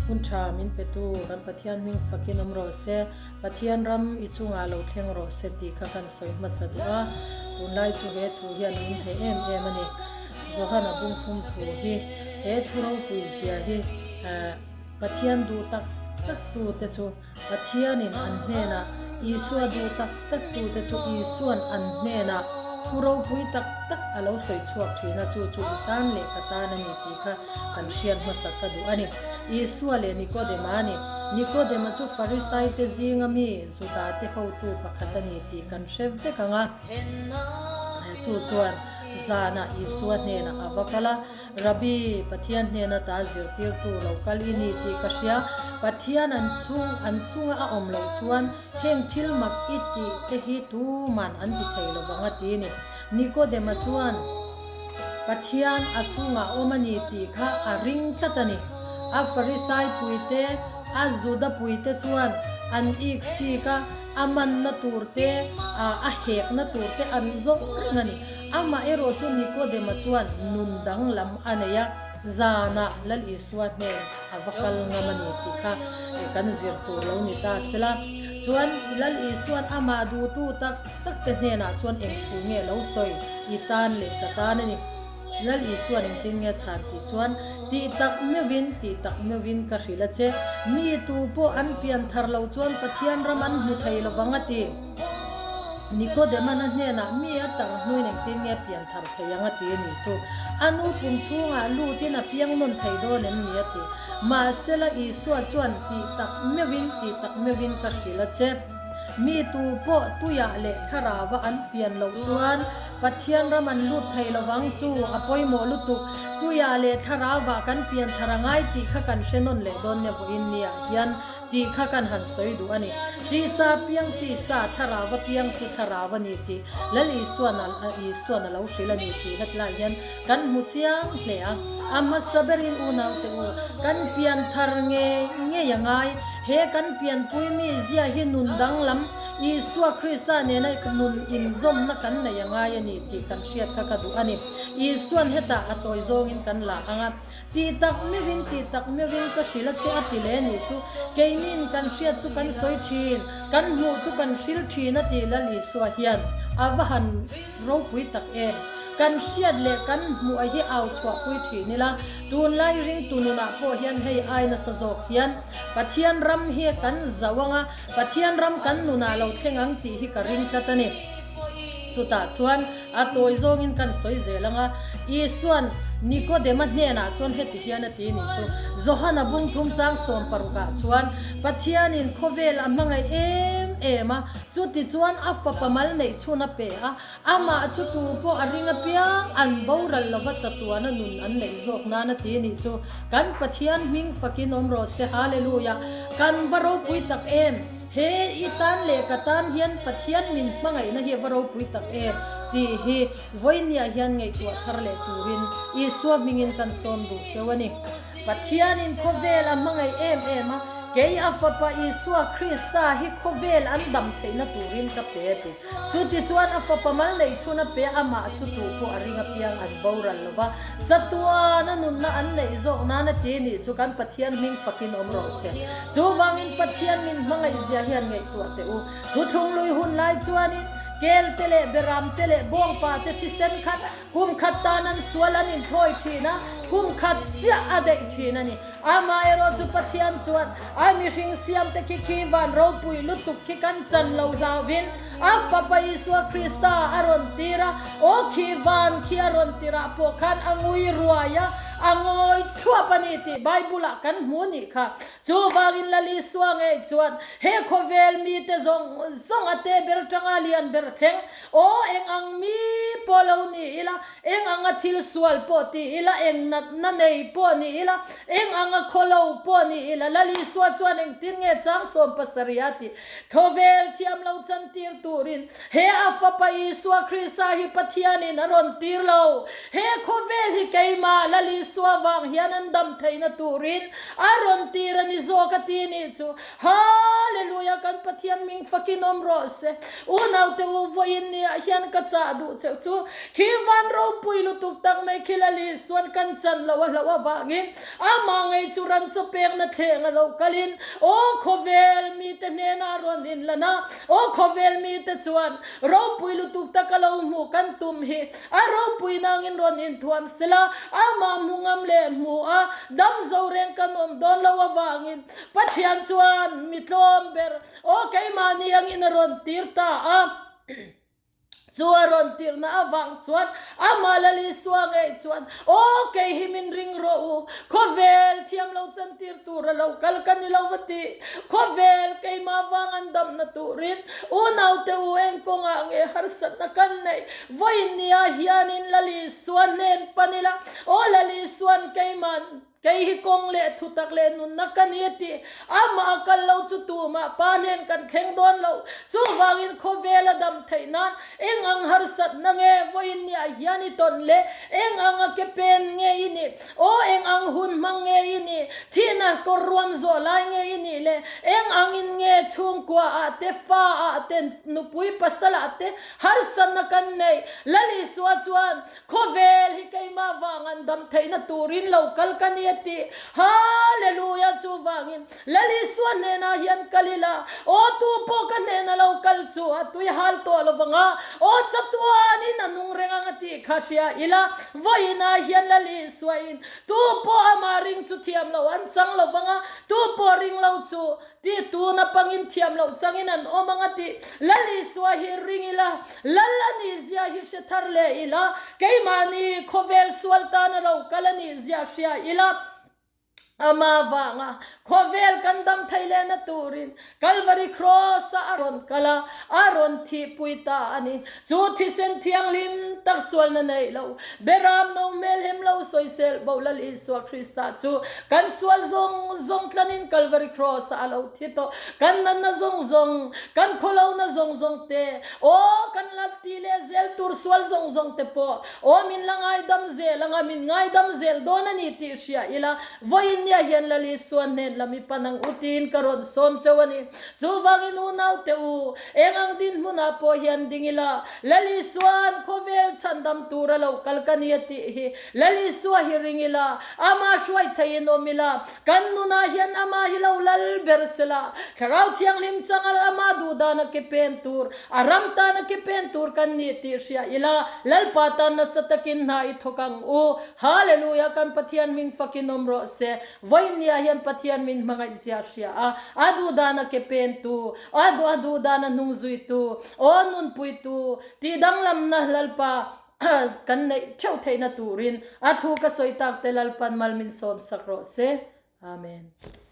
Hun tha min petu kan Pathian hming fakin awm rawh se, Pathian ram i chungah lo thleng rawh se tih kha kan sawi hmasa duh a, tunlai chu he thu hian min hneh em em a ni. Johana bungthum thu hi he thu ropui zia hi Pathian duh tak tak tute chu Pathianin an hnenah, Isua duh tak taktute chu Isua'n an hnenah thu ropui tak tak a lo sawi chhuak thin a, chu chu i tan leh ka tan a ni tih kha kan hriat hmasak ka duh a ni. Isua leh Nikodema a ni. Nikodema chu Farisaite zinga mi Judate hotu pakhat a ni tih kan hre vek ang a. Chu chuan zanah Isua hnenah a va kal a. Rabbi, Pathian hnena ta zirtirtu lo kal i ni tih ka hria. Pathian an chung an chunga a awm loh chuan heng thil mak i tih te hi tuman an ti thei lo vang a ti ni. Nikodema chuan Pathian a chungah awm a ni tih kha a ring tlat a ni. A Farisai puite, a Juda puite chuan an ik sik a, a manna tur te, a hekna tur te an zawng reng a ni. Amah erawh chu Nikodema chuan nun danglam a nei a, zanah Lal Isua hnen a va kal ngam a ni tih kha kan zir tur lo ni ta sela. Chuan Lal Isua'n amah duhtu tak tak te hnenah chuan eng thu nge lo sawi i tan leh ka tan a ni. Lal Isua'n engtin nge chhan tih chuan, Tih tak meuhin, tih tak meuhin ka hrilh a che, mi tu pawh an pian thar lo chuan Pathian ram an hmu thei lovang a ti. Nikodema'n a hnenah mi a tar hnuin engtin nge pian thar thei ang a ti a nih chu. A nu pum chhungah lutin a piang nawn thei dawn em ni a ti. Mahsela Isua chuan tih tak meuhin tih tak meuhin ka hrilh a che. Mi tu pawh tuiah leh thlarauva an pian loh chuan Pathian ram an lut thei lovang chu a pawimawh lutuk. Tuiah leh thlarauva kan pian thar a ngai tih kha kan hre nawn leh dawn nia vawiin niah hian. Tih kha kan han sawi duh a ni. Tisa piang tisa, thlarau a piang chu thlarau a ni tih Lal Isuan a Isuan a lo hrilh a ni tih hetlai hian kan hmu chiang hle a. A hmasa berin unaute u, kan pian thar ngei ngei a ngai. He kan pianpui mi zia hi nun danglam Isua Krista nena nun inzawmna kan nei a ngai a ni tih kan hriat kha ka duh a ni. Isuan hetah a tawi zawngin kan la ang a. Tih tak meuhin, tih tak meuhin ka hrilh a che a ti leh nih chu. Keiniin kan hriat chu kan sawi thin, kan hmuh chu kan hril thin a tih Lal Isua hian a va han ropui tak em. Kan hriat leh kan hmuh a hi au chhuahpui thin ila, tunlai ringtu nunah pawh hian hei ai nasa zawk hian Pathian ram hi kan zauh ang a, Pathian ram kan nunah lo thleng ang tih hi ka ring tlat a ni. Chutah chuan a tawi zawngin kan sawi zel ang a, Isua'n Nikodema hnenah chuan heti hian a ti nih chu, Johana bungthum chang sawmparukah chuan, Pathianin khawvel a hmangaih em em a, chuti chuan a fapa mal neih chhun a pe a, amah chu tu pawh a ring apiang an boral lova chatuana nun an neih zawk nan a ti nih chu. Kan Pathian hming fakin awm rawh se, Hallelujah! Kan va ropui tak em! He i tan leh ka tan hian Pathian min hmangaihna hi a va ropui tak em tih hi vawinia hian ngaihtuah thar leh turin Isua hmingin kan sawm duh cheu a ni. Pathianin khawvel a hmangaih em em a, kei a Fapa Isua Krista hi khawvel an dam theihna turin ka pe a ti. Chutichuan a Fapa mal neih chhun a pe a, amah chu tu pawh a ring apiang an boral lo va, chatuana nunna an neih zawk nan a ti nih chu kan Pathian hming fakin awm rawh se. Chuvangin Pathian min hmangaihzia hian ngaihtuah teh u. Thuthlung lui hun lai chuanin kel te leh beram te leh bawngpa te thisen khat kum khat tan an sual an inthawi thin a, kum khat chiah a daih thin a ni. Amaherawh chu Pathian chuan a mihring siam te khi khi van ropui lutuk khi kan chan lo hlauvin a Fapa Isua Krista a rawn tir a, aw khi van khi a rawn tirah pawh khan a ngui ruai a, a ngawi thuap a ni tih Bible-ah kan hmu nih kha. Chuvangin Lal Isua ngei chuan he khawvel mite zawng zawng a te ber tanga lian ber thleng, Aw eng ang mi pawh lo ni ila, eng anga thil sual pawh ti ila, eng natna nei pawh ni ila, eng anga khawlo pawh ni ila, Lal Isua chuan engtin nge chang 70 a tih? Khawvel thiam lo chantir turin he a Fapa Isua Krista hi Pathianin a rawn tir lo. He khawvel hi keimah Lal Isua vang hian an dam theihna turin a rawn tir a ni. ni zawk a ti nih chu. Hallelujah kan Pathian hming fakin awm rawh se. Unaute u vawiin niah hian ka chah duh cheu chu khi van ropui lutuk tak mai khi Lal Isuan kan chan loh a hlauh avangin amah ngei chu ran chaw pekna thleng a lo kalin aw khawvel mite hnenah a rawn inlan a, aw khawvel mite chuan ropui lutuk tak a lo hmuh kan tum hi a ropui nangin rawn inthuam sela amah hmu ngam leh hmu a dam zo reng kan awm dawn loh avangin Pathian chuan mi tlawm ber aw keimahni angin a rawn tir ta a. Chu a rawn tirhna avang chuan amah Lal Isua ngei chuan, Aw kei hi min ring rawh u, khawvel thiam lo chantir tur a lo kal ka ni lo va ti. Khawvel keimah vang an damna turin unaute u eng kawngah nge harsatna kan neih? Vawiin nia hianin Lal Isua hnen pan ila, Aw Lal Isuan keimah Kei hi kawng leh thutak leh nunna ka ni a ti. Amah a kal lo chu tumah pa hnen kan thleng dawn lo. Chuvangin khawvel a dam theih nan eng ang harsatna nge vawiin niah hian i tawn le? Eng ang a ke pen nge i nih? Aw eng ang hun hmang nge i nih? Thihna kawr ruam zawh lai nge i nih le? Eng angin nge chhungkua ah te, fa ah te, nupui pasal ah te harsatna kan neih? Lal Isua chuan Khawvel hi keimah vang an dam theihna turin lo kal ka ni a ti. Hallelujah! Chuvangin Lal Isua hnenah hian kal ila, aw tu pawh ka hnena lo kal chu a tui hal tawh lo vang a, aw chatuanin a nung reng ang a tih kha hria ila, vawiinah hian Lal Isuain tu pawh amah ring chu thiam lo an chang lo vang a, tu pawh ring lo chu Ti tun apangin thiam loh changin an awm ang a tih. Lal Isua hi ring ila, Lal a nih zia hi hre thar leh ila, keimahni khawvel sual tan a lo kal a nih zia hria ila, ama vanga khawvel kan dam thei lehna turin Kalvari Cross-ah a rawn kal a, a rawn thihpui ta a ni. Chu thisen thianghlim tak sualna neih lo, Beram no hmelhem lo sawisel bo Lal Isua Krista chu kan sual zawng zawng tlanin Kalvari Cross ah a lo thi tawh. Kan natna zawng zawng, kan khawlohna zawng zawng te, aw kan la ti leh zel tur sual zawng zawng te pawh aw min la ngaidam zel anga min ngaidam zel dawn a ni tih hria ila, vawiin nia hian Lal Isua hnen lam i pan ang u tiin ka rawn sawm cheu a ni. Chuvangin unaute u, eng ang dinhmunah pawh hian ding ila, Lal Isua'n khawvel chhandam tura lo kal ka ni a tih hi Lal Isua hi ring ila, amah hruai theiin awm ila, kan nunah hian amah hi lo lal ber sela, Thlarau Thianghlim changa amah duhdana ke pen tur, a ram tana ke pen tur kan ni tih hria ila, Lalpa tan nasa takin hna i thawk ang u. Hallelujah kan Pathian hming fakin awm rawh se. Vawinia hian Pathian min hmangaih zia hria a, a duhdana ke pentu, a duh a duhdana hnung zuitu, aw nunpuitu, tih danglamna Lalpa kan neih theuh theihna turin a thu ka sawi tak te Lalpan mal min sawm sak rawh se. Amen.